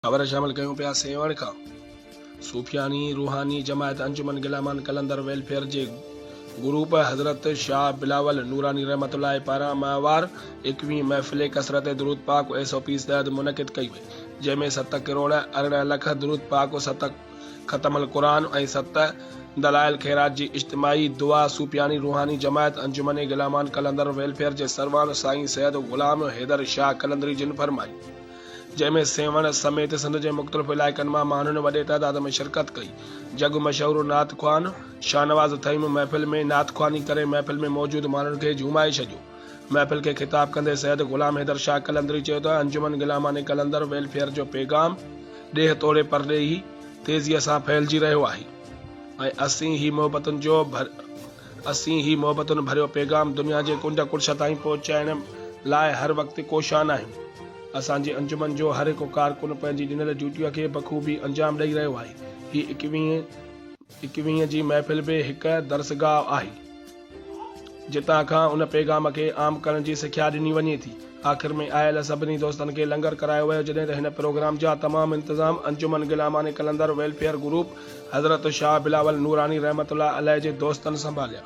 خبر شامل ڪيون پيا سيوهڻ کان صوفياڻي روحاني جماعت انجمن غلامان قلندر ويلفيئر جي گروپ حضرت شاهه بلاول نوراني رحمت الله پاران ماهوار ايڪويهين محفل ڪثرت درود پاڪ ايس او پيز تحت منعقد ڪئي وئي جنهن ۾ ست ڪروڙ 18 لک درود پاڪ ست ختم القرآن ۽ ست دلائل خيرات جي اجتماعي دعا صوفياڻي روحاني جماعت انجمن غلامان قلندر ويلفيئر جي سرواڻ سائين سيد غلام حيدر شاهه قلندري جن فرمائي. جنهن ۾ سيوهڻ سميت سنڌ جي مختلف علائقن مان ماڻهن وڏي تعداد ۾ شرڪت ڪئي. جڳ مشهور نعت خوان شاهنواز ٿهيم محفل ۾ نعت خواني ڪري محفل ۾ موجود ماڻهن کي جهومائي ڇڏيو. محفل کي خطاب ڪندي سيد غلام حيدر شاهه قلندري چيو ته انجمن غلامان قلندر ويلفيئر جو پيغام ڏيهه توڙي پرڏيهي تيزيء سان ڦهلجي رهيو آهي ۽ اسين هي محبتن جو اسين هي محبتن ڀريو پيغام دنيا جي ڪنڊ ڪڙڇ تائين پهچائڻ لاء هر وقت ڪوشان آهيون. اسان جي انجمن جو هر هڪ ڪارڪن پنهنجي ڏنل ڊيوٽيء کي بخوبي انجام ڏئي رهيو آهي. هي ايڪويهين جي محفل به هڪ درسگاهه آهي. جتان کان ان پيغام کي عام ڪرڻ جي سکيا ڏني وڃي ٿي. آخر ۾ آيل سڀني دوستن کي لنگر ڪرايو ويو جڏهن ته هن پروگرام جا تمام انتظام انجمن غلامان قلندر ويلفيئر گروپ حضرت شاهه بلاول نوراني رحمة الله عليه جي دوستن سنڀاليا.